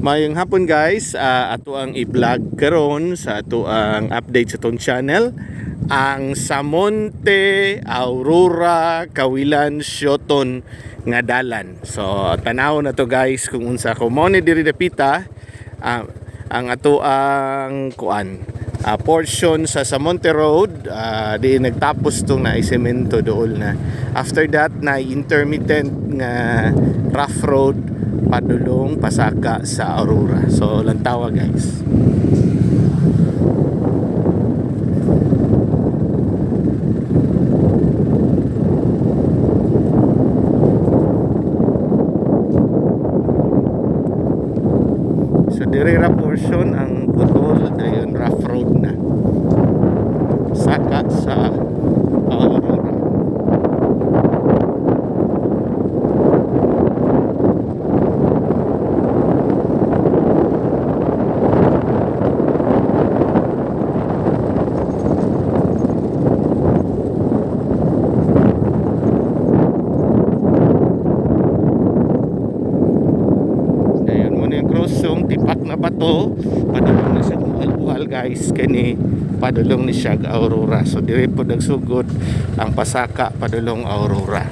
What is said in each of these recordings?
Maayong hapon, guys. Ato ang i-vlog karon sa ato ang update sa atong channel, ang Samonte, Aurora, Kawilan, Sioton nga dalan. So tanaw na to, guys, kung unsa ko mo ni diri dapita ang ato ang kuan portion sa Samonte Road, di nagtapos tong na semento dool na. After that, na intermittent nga rough road padulong pasaka sa Aurora. So lantawa, guys. So dire ra portion ang putol, dayon rough road na saka sa Aurora. Dayon mo na yung crossing, tipak na bato, padulong na siya buhal-buhal, guys, kani padulong ni siya Aurora. So dire po nagsugod ang pasaka padulong Aurora.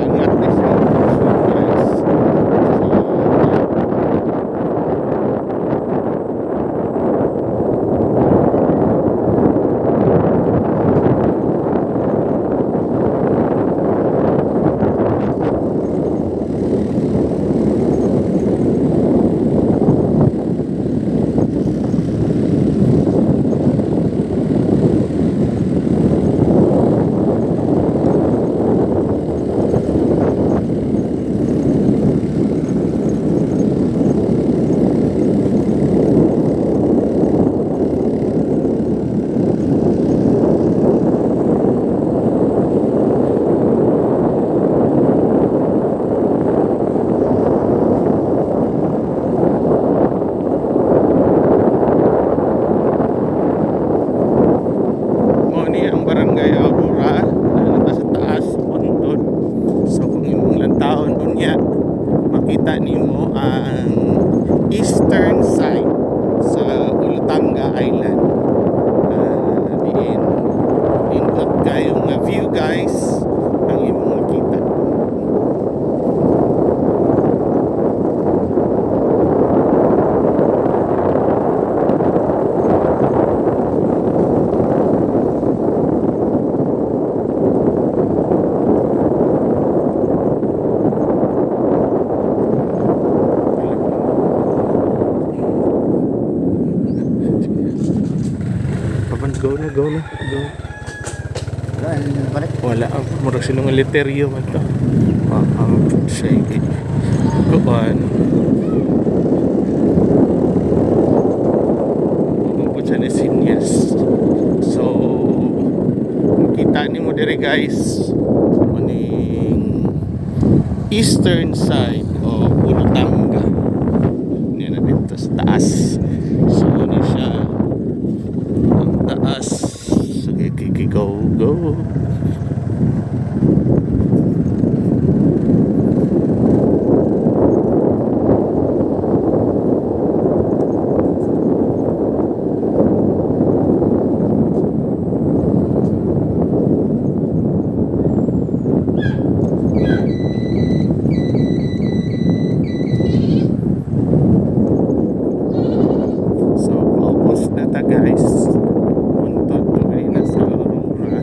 Hangat na siya, guys. So, mao ni ang Barangay Aurora na sa taas puntod. So kung imong lantawon unya, makita nimo ang eastern side sa Olutanga Island. Diin nindot kayo nga view, guys, ang imong makita. Paban, go na, go na, go. Balik. Wala, ang murag sinong literyo man to. Ang sige. Kuan. Ano po siya na sinyas. So, makita nimo diri, guys, maning eastern side of Olutanga. Niya na dito sa taas. So, ni siya ang taas. Sige, sige, go, go. So, paubos na ta, guys. Puntod to na sa Aurora.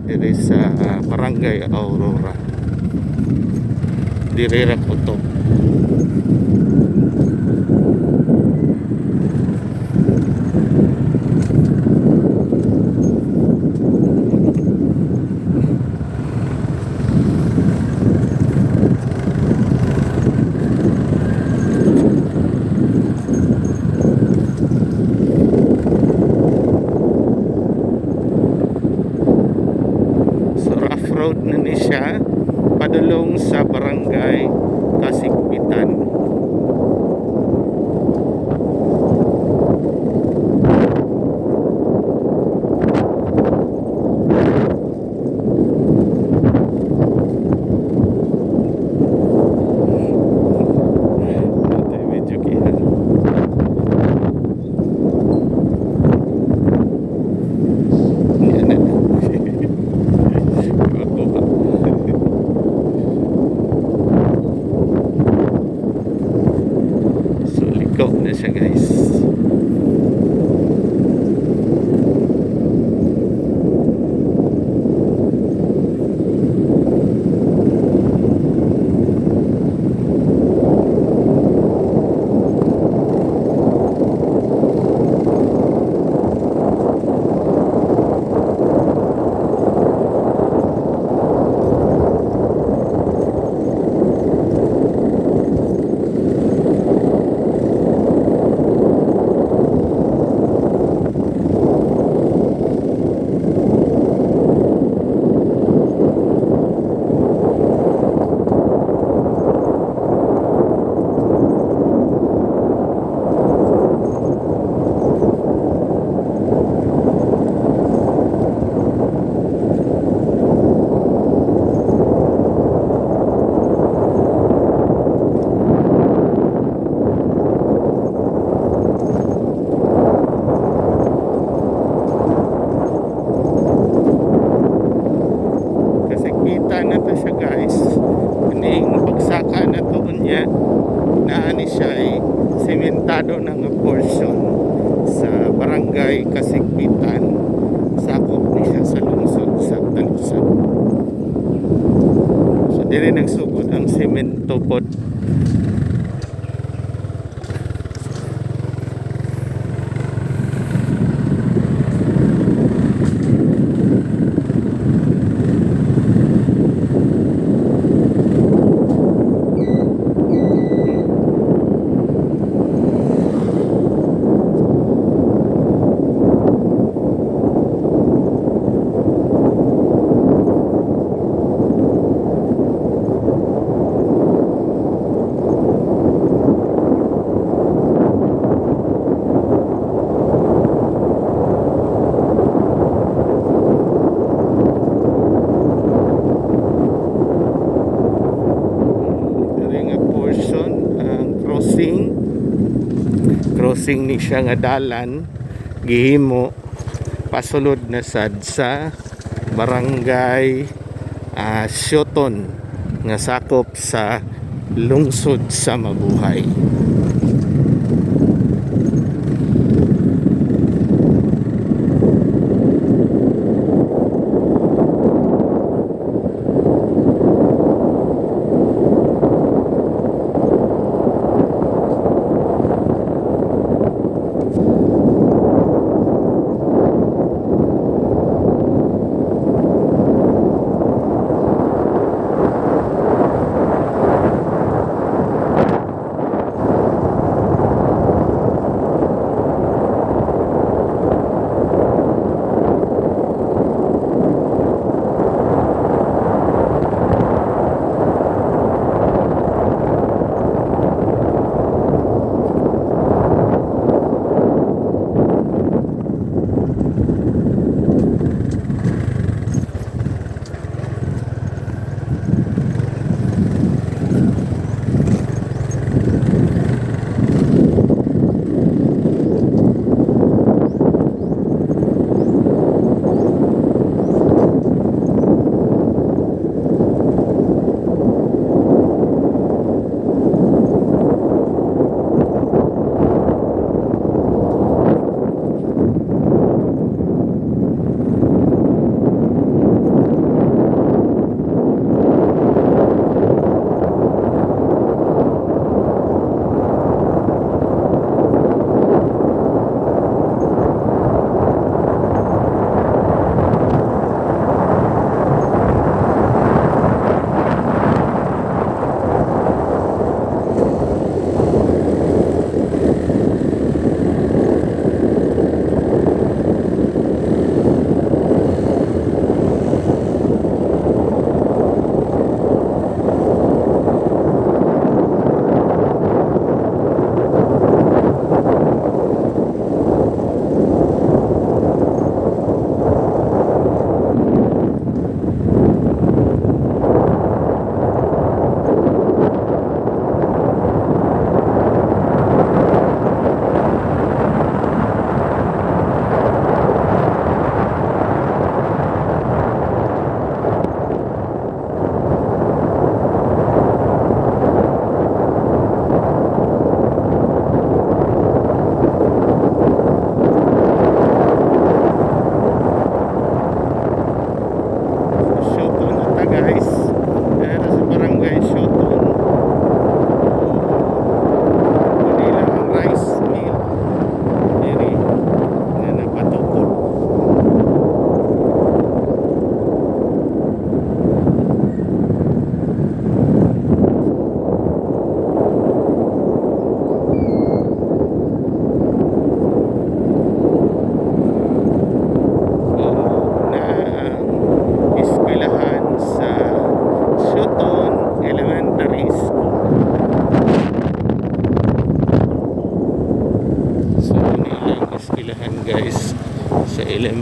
Diri sa Barangay Aurora. Diri ra kutob. So rough road na ni siya padulong sa Barangay Kasigpitan. Ito yung medyo kihan. Yan na. Makuha. So liko na siya, guys. Kasi kita na to siya, guys. Kaning pagsaka na to niya naa ni siya ay sementado na nga portion sa Barangay Kasigpitan. Sakop ni siya sa lungsod sa Talusan. So diri nagsugod ang semento pod. Diri nga portion ang crossing crossing ni siya nga dalan gihimo pasulod na sad sa Barangay Sioton nga sakop sa lungsod sa Mabuhay.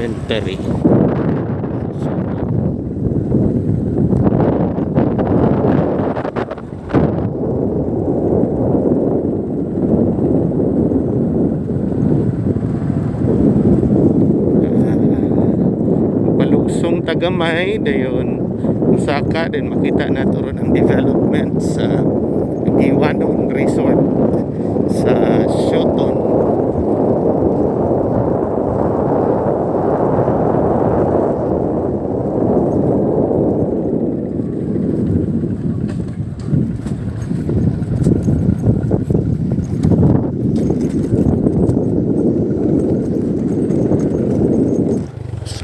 Elementary. Palugsong ta gamay, dayon usaka din makita nato ron ang development sa Giwanon Resort sa Shoton.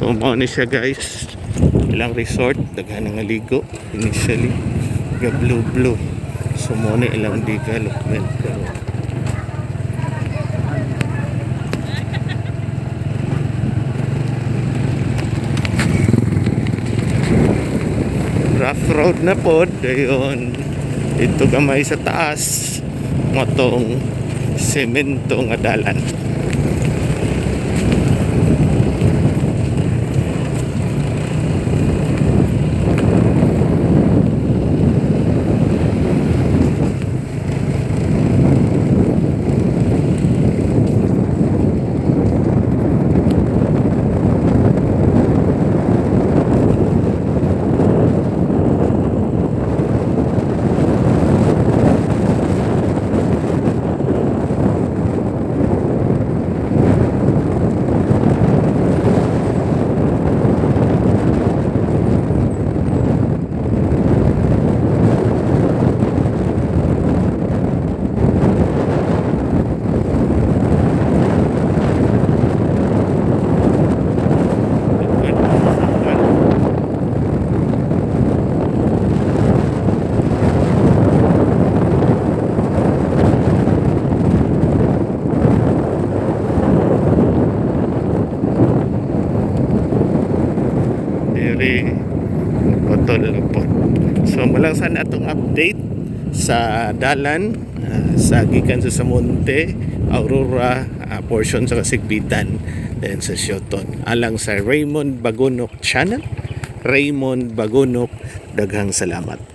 So mao ni siya, guys. Ilang resort, daghan nga ligo initially. Ga blue blue. So mao ni ilang development karon. Rough road na pod dayon ito gamay sa taas motong semento nga dalan. Diri putol po. So mao lang sana atong update sa dalan sa gikan sa Samonte, Aurora, portion sa Kasigbitan, then sa Shoton. Alang sa Raymond Bagunok Channel, Raymond Bagunok, daghang salamat.